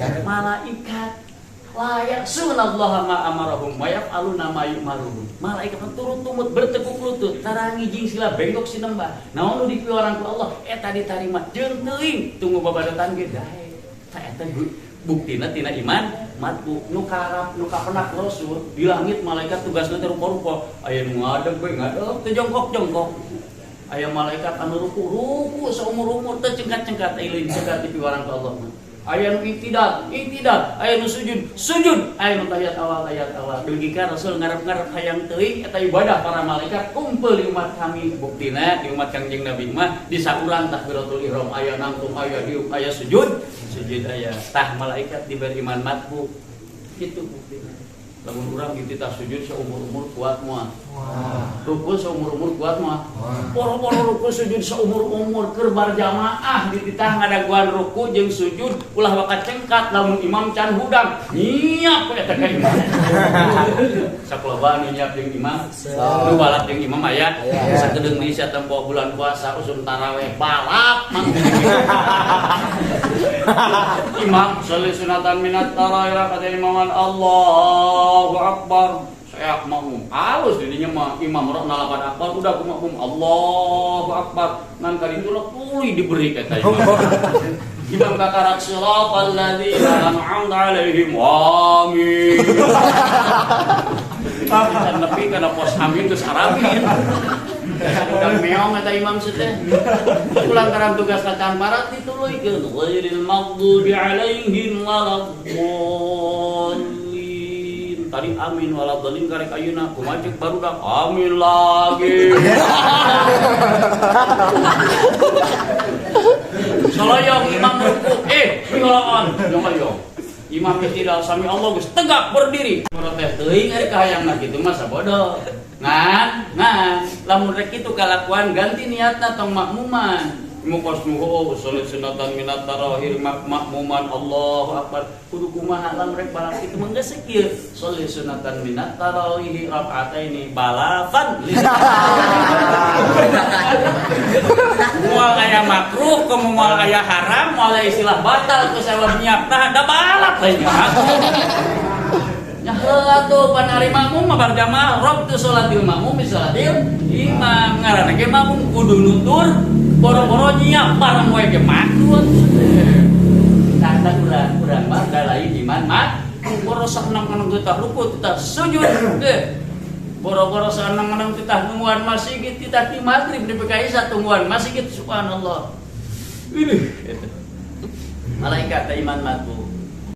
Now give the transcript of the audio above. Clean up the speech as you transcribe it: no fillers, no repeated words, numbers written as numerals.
Malaikat. Malaikat. La ya'sunallaha ma amarahum wa yaf'aluna ma yu'marun. Malaikat turut tumut bertekuk lutut, tarangi jeung sila bengkok sinembah. Naon nu dipiwarang ku Allah eta ditarima jeung teuing tunggu babadotan ge dae. Tah eta buktina tina iman matbu nu karap nu kapenak Rasul di langit malaikat tugasna teh rupa-rupa. Aya nu ngadeg we ngadeg teu jongkok-jongkok. Aya malaikat anu ruku ruku saumur-umur teu cengkat-cengkat euleun cengkat dipiwarang ku Allah mah. Aya nu iktidal, iktidal, aya nu sujud, sujud, aya nu tahiyat awal, tahiyat awal. Dugi ka Rasul ngarep-ngarep hayang teuing eta ibadah para malaikat kumpul di umat kami. Buktina di umat Kangjeng Nabi mah di saurang takbiratul ihram aya nangtung, aya diuk, aya sujud, sujud aya. Tah malaikat diberi iman matbu. Kitu buktina. Lamun urang dititah sujud saumur-umur kuat moal. Ruku saumur-umur kuat moal. Poro-poro ruku sujud saumur-umur keur barjamaah dititah ngadaguan ruku jeung sujud ulah waka cengkat lamun imam can hudang nyiap we eta ka imam. Sakuloba nu nyiap jeung imam, nu balap jeung imam aya. Sakedeung deui satempo bulan puasa usum taraweh balap mang. Imam sholli sunatan minat tarawih kata imaman Allahu Akbar. Saya makmum halus didinya mah imam rok nalapan akbar udah aku makmum Allahu Akbar ngan kali itu lah tuluy diberi kata imam. Imam kakarak siratal ladzina an'amta alaihim amin. Can nepi kana pos amin geus aramin. Udah meong eta imam teh. Kulantaran tugas kacan parat dituluykeun ghairil maghdubi alaihim waladdallin. Tadi amin waladdallin karek ayeuna kumaha ceuk barudak amin lagi. Soloyong imam ruku miholaon nyoloyong. Imam tidak sami Allah geus tegak berdiri. Protes teuing ari kahayangna kitu mah sabodo. Ngan, ngan, lamun rek kitu kalakuan ganti niatna tong makmuman. Mukos nuhu salat sunatan minat tarawih makmuman Allahu akbar. Kudu kumaha lamun rek balap kitu mah geus sakieu. Salat sunatan minat tarawih rakaataini balafan. Moal aya makruh, komo moal aya haram, moal aya istilah batal ku sabab nyiapna da balap lain nya. Heula tuh pan ari makmum mah barjamaah rob tu salatil makmum bi salatil imam ngaranna ge makmum kudu nutur boro-boro nyiap bareng we ge makruh. Tah urang mah da lain iman mah boro saenang-enang titah ruku titah sujud ge boro-boro saenang-enang titah nungguan masjid titah di maghrib di PKI satungguan masjid subhanallah. Ini eta malaikat iman matbu.